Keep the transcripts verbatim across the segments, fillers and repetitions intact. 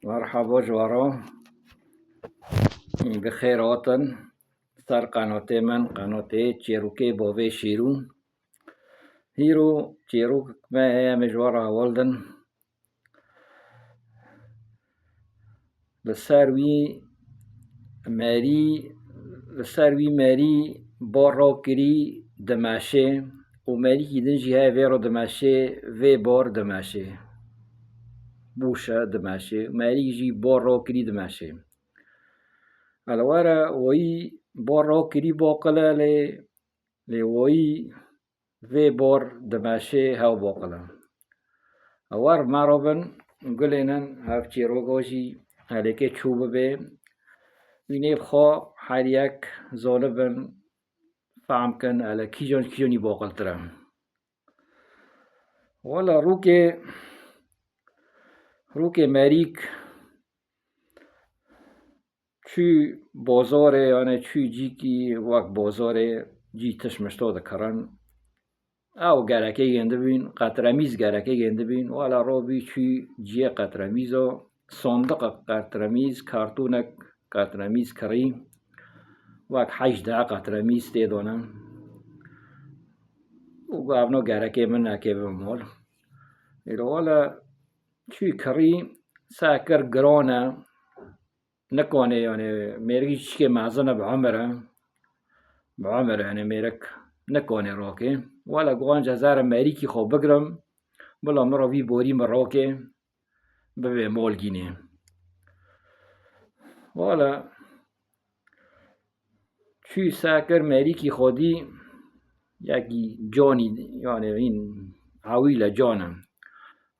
Merhaba ji we re. Bi xêr hatin ser qenatê min, qenatê Çêrokê Bavê Şêrû. Hîro çêrok me heye, em ê ji we re hewl din. Li ser wî merî, li ser wî merî bar rakirî dimeşê û merîkî din jî heye vê re dimeşê, vê bar dimeşê. Bûşe dimeşê. Merîk jî bar rakirî dimeşê. Ele were wayî bar rakirî baqile lê, lê wayî vê bar dimeşê hew baqile. Ewar merobin gulênin hev çêroka jî elêkê çû bibê. Wî nêv xwe her yek zonibin, fehm kin, ele kîjon kîjonî baqiltir e. Wala rûkê, rûkê merîk çû bozorê, yani çû cîkî wek bozorê cî tişt mişto dikirin. Ew gerekê yên dibîn, qetremîz gerekê yên dibîn. Wala robî çû ciyê qetremîzo, sondiqek qetremîz, kartûnek qetremîz kirî. Wek heşt deh qetremîz tê done. Û gavno gerekê min neke bi mol. Îro wala çû kirî, sekir giron e. Nikane, yani mêrik çikê mezin e, bi umir e. Bi umir e, yani mêrik nikane rokê. Wala guhan cezara merîkî xwe bigrim. Bila min re vî borî min rokê. Bibê mol gînê. Wala çû sekir merîkî xwe dî, yekî canî, yani hîn ewîle can e.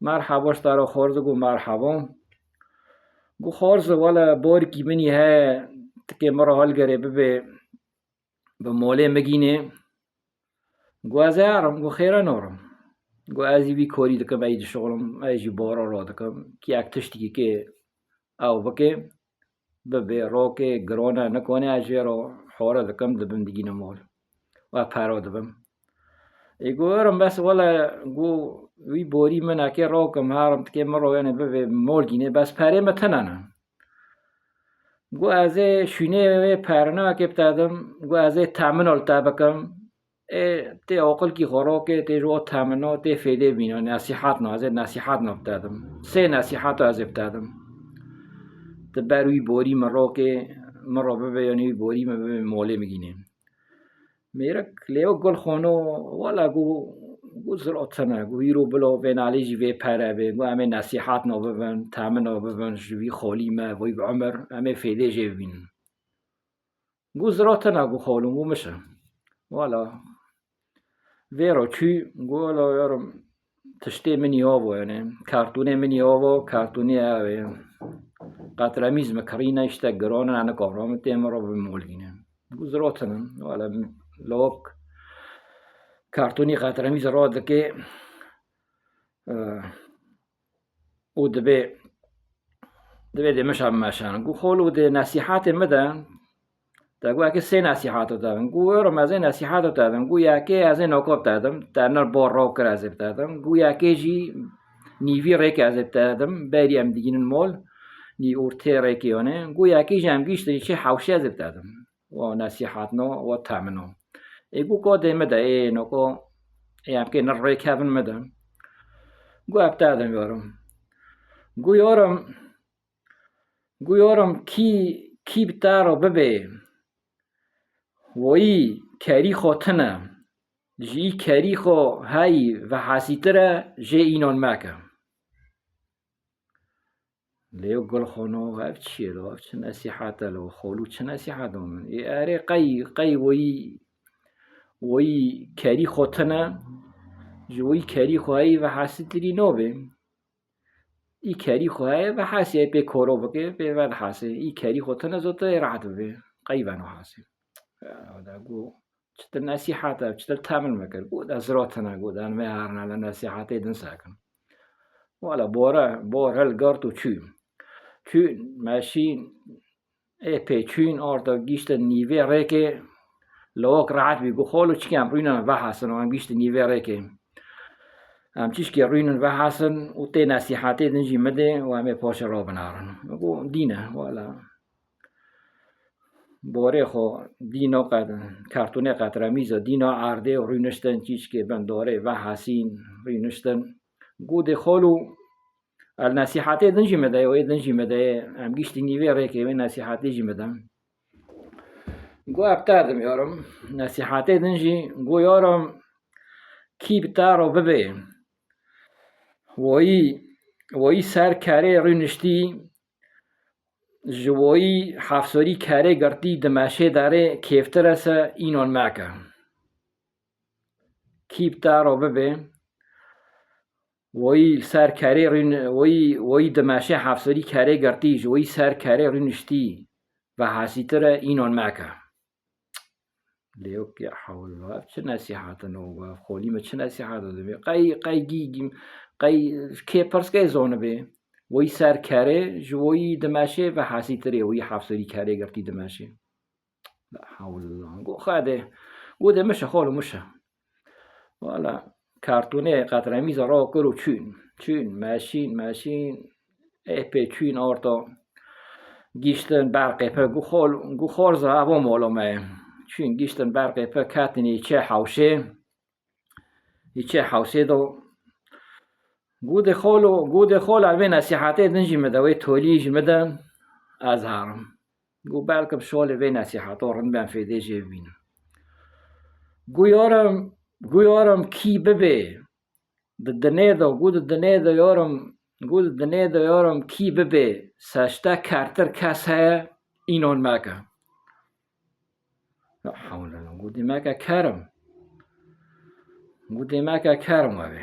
Merhaba, ji te re xorz got merhaba. Got xorz, wele borikî min î heye, tikê min re hilgere bibê, bi molê min gînê. Got ez ê herim, got xêre narim. Got ez jî vî korî dikim, ez jî dişixulim, ez jî baro radikim. Kî yek tiştikî kê ew bike, bibê rokê, giron e, nikane, ez jê re hore dikim, dibim digînim mol. We pere dibim. Ê got herim bes wele, got wî borî min eke rokim, herim tikê min ro, yani bibê mol gînê, bes perê min tine ne. Got ez ê şûnê wê perina eke bi te dim, got ez ê temino li te bikim. Ê, tê aqilkî xwe rokê, tê ji o temino, tê fêdê bîno, nesîhatno, ez ê nesîhatno bi te dim. Sê nesîhato ez ê bi te dim. Tu ber wî borî min rokê, min re bibê, yanî wî borî min bibê, molê min gînê. Mêrik lê wek gul xono, wela got, got zira tune, got hîro bilo vê nalê jî vê pere bê, got em ê nesîhatno bibin, temino bibin, ji vî xolî me, vî bi umir, em ê fêdê jê bibînin. Got zira tune, got xolûm, got mişe. Wala. Vê re çû, got wala yarim, tiştê min î avo, yani kartûnê min î avo, kartûnê ew ê. Qetremîz min kirîne, îşte giron e, ne kavra min tê min re bi mol gîne. Got zira tune, wala lok kartûnî qetremîz re dike, eh, û dibê, dibê dê min şa bimeşan. Got xolo, dê nesîhatê min de, te got eke sê nesîhato te bin. Got wero, ez ê nesîhato te bin. Got yekê ez ê noko te dim. Te nir bor rokir ez ê te dim. Got yekê jî nîvî rêkê ez ê te dim. Berî em digînin mol. Nî ortê rêkê yone. Got yekê jî em gîştin çê hewşê ez ê te dim. Wa nesîhatno, wa temino. Ê got kodê min de, ê noko, ê em kê nir rêkevin min de. Got eb te dim yorim. Got yorim, got yorim kî, kî bi te re bibê, woyî kerî xwe tine, ji î kerî xwe heyî vehesîtir e, jê înon meke. Lê gul xono, ev çi ye lo? Ev çi nesîhat e lo? Xolû çi nesîhat o min? Ê erê qey, qey woyî, woyî kerî xwe tine, ji woyî kerî xwe heyî vehesîtirî nobê. Î kerî xwe heye vehasî, ê pê koro bike, pê vedhasê. Î kerî xwe tine zot ê rahat bibê. Qey veno hasê. Ya, da got, çitir nesîhat e, çitir temil mekir. Got ez zira tine, got ez mêharna li nesîhatê din sekin. Wala bore, bor hilgirt û çû. Çû, meşî, ê pê çûn, arda gîştin nîvê rêkê, lawak rahat bî, got xolo çikem rûyna vehasin, em gîştin nîvê rêkê. Em çîşkê rûnin vehasin û tê nesîhetê din jî midê û em ê paşê rabinarin. Got dîn e, wela. Borê xwe dîno qet-, kartûnê qetremîza dîno erdê û rûniştin çîşkê bin dorê vehasîn, rûniştin. Got dê xalo, el nesîhetê din jî midê, wê din jî midê, em giştî nîvê rêkê wê nesîhetê jî midin. Got, "Eb te dim yarim." Nesîhetê din jî got, "Yarim, kî bi te re bibê, woyî, woyî ser kerê rûniştî, ji woyî hefsorî kerê girtî di meşê derê kêftir e se înon meke." Kî bi te re bibê, woyî ser kerê rûn-, woyî, woyî di meşê hefsorî kerê girtî, ji woyî ser kerê rûniştî, vehasîtir e, înon meke. Lê yok ya hewlva, ev çi nesîhet in û ev xolî me çi nesîhet dibê? Qey, qey gî, gî, qey kê pirs kê zonibê? Woyî ser kerê, ji woyî di meşê vehasîtir ê, woyî hefsorî kerê girtî di meşê. La hawle Allah. Got, "Xwedê." Got, "Dê mişe, xalo, mişe." Wala, kartûnê qetremîza ro kir û çûn. Çûn, meşîn, meşîn. Ê pê çûn orto. Giştin berqê pe gu xol, gu xorza avo molo me. Çûn giştin berqê pe ketin îçê hewşê. Îçê hewşê do. Gu dê xolo, gu dê xol, el vê nesîhetê din jî midin, wê tolî jî midin, ez herim. Gu belkim şolê vê nesîheto rind ben fêdê jê bibînim. Gu yarim, gu yarim kî bibê, di dinê de, gu di dinê de yarim, gu di dinê de yarim kî bibê, seşte kertir kes heye, înon meke. La hewle la, gu dê meke kerim. Gu dê meke kerim webe.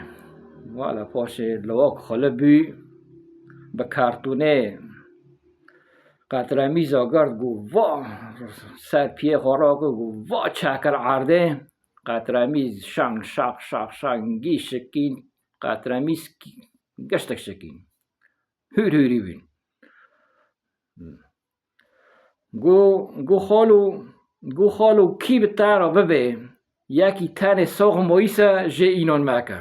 Wala paşê lewak xwili bû, bi kartûnê qetremîza girt, gu va ser piyê xwe rakir, gu va çekir erdê. Qetremîz şang şaq şaq şangî şikîn, qetremîz giştik şikîn. Hûr hûrî bûn. Gu, gu xalo, gu xalo kî bi te re bibê, yekî tenê sox moyîse jê înon meke.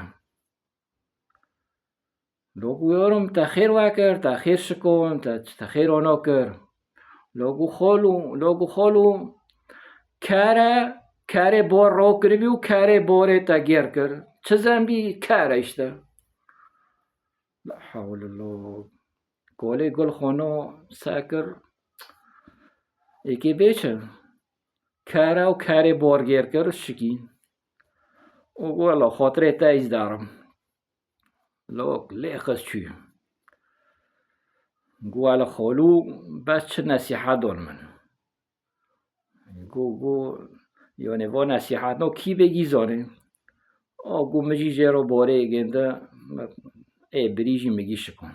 Lo gu yarim te xêr wekir, te xêr şikon, te, te xêr ono kir. Lo gu xalo, lo gu xalo kere, kerê bor ro kiribî û kerê borê te gêr kir. Çi zembî kere işte. La hawle lo. Kolê gul xono sekir. Êkê bê çi? Kere û kerê bor gêr kir şikî. Û gu wela xotirê te îz darim. Lok lê xiz çû. Gu wela xolû bes çi nesîhet don min. Gu, gu, yani va nesîhetno kî bêgî zanê. O gu min jî jê ro borê gênde, ê birî jî min gî şikon.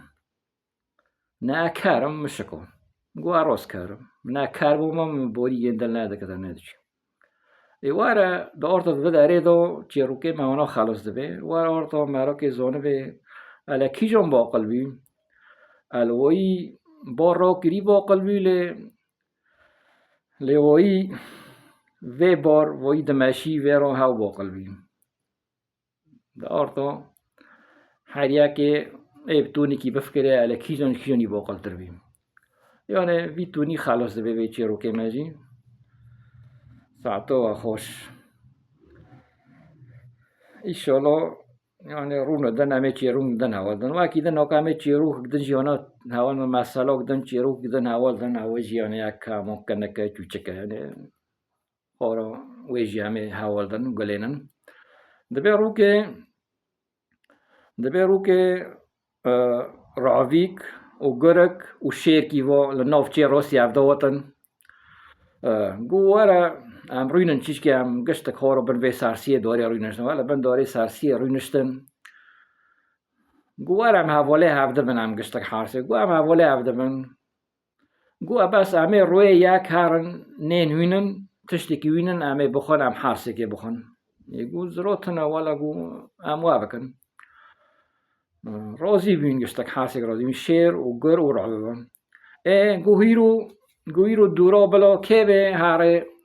Ne kerim min şikon. Gu eros kerim. Ne kerim ma min borî gênde ne dikete ne diçî. Ê were di orta di derê do çêrokê me wana xelos dibe. Were orta merokê zonibe ele kîjon baqil bî. El woyî bo ro kirî baqil bî lê Lê woyî vê bar, woyî dimeşî vê ro hew boqil bî. Di orto her yekê ê bi tonîkî bifikirê ele kîjon kîjonî boqiltir bî. Yani vî tonî xelos dibe vê çêrokê me jî. Saeto we xweş. Îşallah. Yani rûne din em ê çêrûk din heval din. Wekî din oka em ê çêrûk din jî yana heval din, meselok din çêrûk din heval din. Ew jî yani yek hemok kinike çûçike. Yani xora wê jî em ê heval din gulênin. Dibê rûkê, dibê rûkê, e, ravîk û gurik û şêrkî va li nav çê rostî ev dawatin. E, gu were em rûnin çîşkê em giştik xoro bin vê sersiyê dorê rûniştin. Wele bin dorê sersiyê rûniştin. Gu were em hevalê hev dibin em giştik hersê. Gu em hevalê hev dibin. Gu e bes em ê rûyê yek herin nên wînin, tiştekî wînin em ê bixwin, em hersêkê bixwin. Ê gu zirotine wele gu em we bikin. Razî bûn giştek hersêk razî bûn. Şêr û gur û rabibe. Ê, gu hîro, gu hîro dûra bila kê bê herê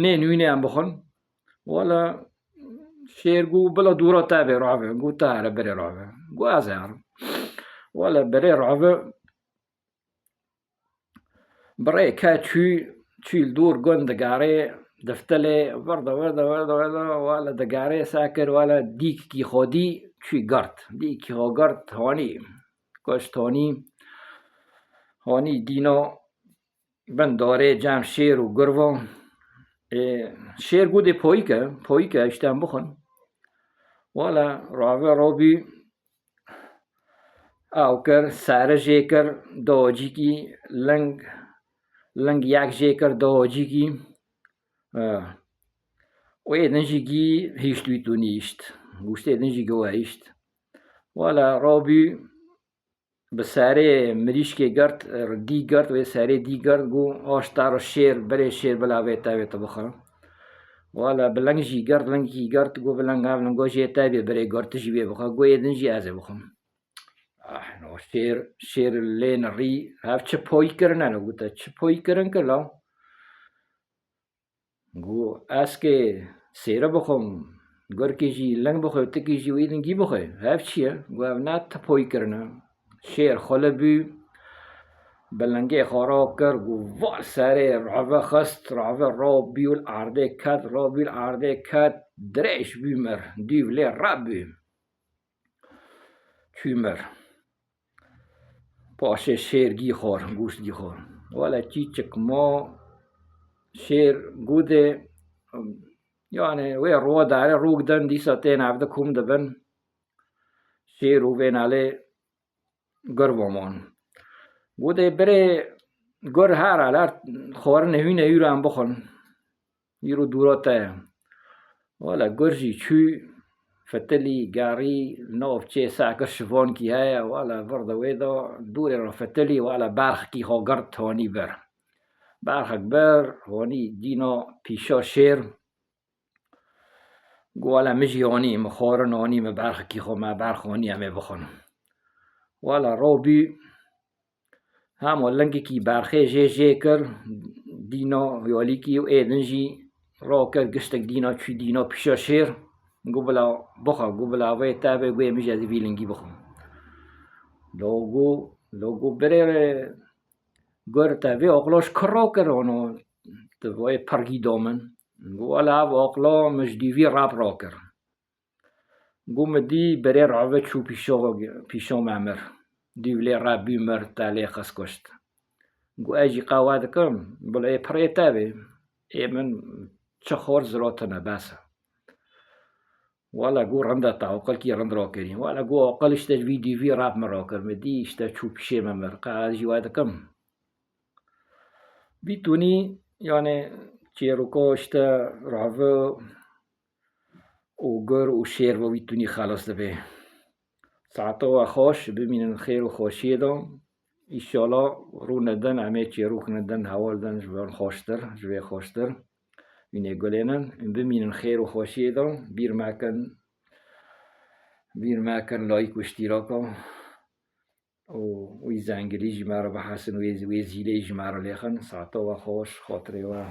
nên wînê em bixwin. Wala Şêr got, bila dûra te bê, rave. Got, te here berê rave. Got, ez ê herim. Wele berê rave. Bi rê ke çû, çû li dûr gund digarê, diftilê, wirda, wirda, wirda, wirda, wele digarê se kir, wele dîkikî xwe dî, çû girt. Dîkikî xwe girt, hanî. Kuşt hanî. Hanî dîna bin darê cem şêr û girvan. Ê, şêr got, dê poyîke, poyîke, işte em bixwin. Wele rave rabû, ew kir, sere jê kir, dacîkî ling, ling yek jê kir, dacîkî. E, û ê din jî gî hişt wî tûnî hişt. Goştê din jî giwe hişt. Wele rabû, bi serê mirîşkê girt, dî girt, wê serê dî girt, got, aşta re şêr, berê şêr bila vê tevê tu bixwe. Wele bi ling jî girt, lingkî girt, got, bi ling ev lingo jê tevê berê girt, tu jî wê bixwe. Got, ê din jî ez ê bixwim. Ah, no şêr, şêr lê nirî, hev çi poyî kirine, ne gote, çi poyî kirin ki la? Got, ez kê sêre bixwim, gurkê jî ling bixwe, tikê jî wî dingî bixwe. Ev çi ye? Got, ev ne ti poyî kirine. Şêr xwe li bû, bi lingê xwe rakir, got, val serê rave xist, rave rabû li erdê ket, rabû li erdê ket, dirêj bû mir, dûv lê rab bû. Çû mir. Paşê şêr gî xwar, goşt gî xwar. Wele çîçik ma şêr gûdê, yani wê rowa dare rûk din dîsa tên evde kom dibin. Şêr û vê nalê gur vomon. Gûdê birê gur her aler xwarin hûne hûran bixwin. Îro dûra te ye. Wele gur jî çû, fitilî, gerî, nav çê sekir şivankî heye, wele vir de wê de dûrê re fitilî, wele berxikî xwe girt hanî ber. Berxik ber, hanî dîna pîşa şêr. Got, wele min jî hanî, min xwarin hanî, min berxikî xwe, me berx hanî, em ê bixwin. Wele rabû, Hema lingekî berxê jê jê kir, dîna yalîkî û ê din jî rakir, giştek dîna çû dîna pîşa şêr. Got, bila bixwe, got, bila vê te be, got, ê min jî ez ê vî lingî bixwim. Logo, logo birê gur te vê aqla ji kir rakir, ono tu vayê pirgî da min. Got, wele ev aqla min ji dîvî rap rakir. Got, min dî berê rave çû pîşo, pîşo me mir. Dîv lê re bû mir, te lê xist kuşt. Got, ez jî qewa dikim, bila ê pirê te bê. Ê min çi xor zirotine, bes e. Wele got, rind e, te aqilkî rind rakirî. Wele got, aqil işte ji vî dîvî rap min rakir. Min dî işte çû pîşê me mir. Qe ez jî we dikim. Vî tûnî, yani çêroka işte rave û gur û şêr ve wî tûnî xelas dibe. Saeta we xweş, bimînin xêr û xweşiyê de. Îşala rûne din, em ê çêrokine din, heval din ji van xweştir, ji vê xweştir. Wînê gulênin, bimînin xêr û xweşiyê de, bîr mekin, bîr mekin, layîk û iştîraka. û wî zengilî ji me re bihesin, wê, wê zîlê ji me re lêxin. Saeta we xweş, xatirê we.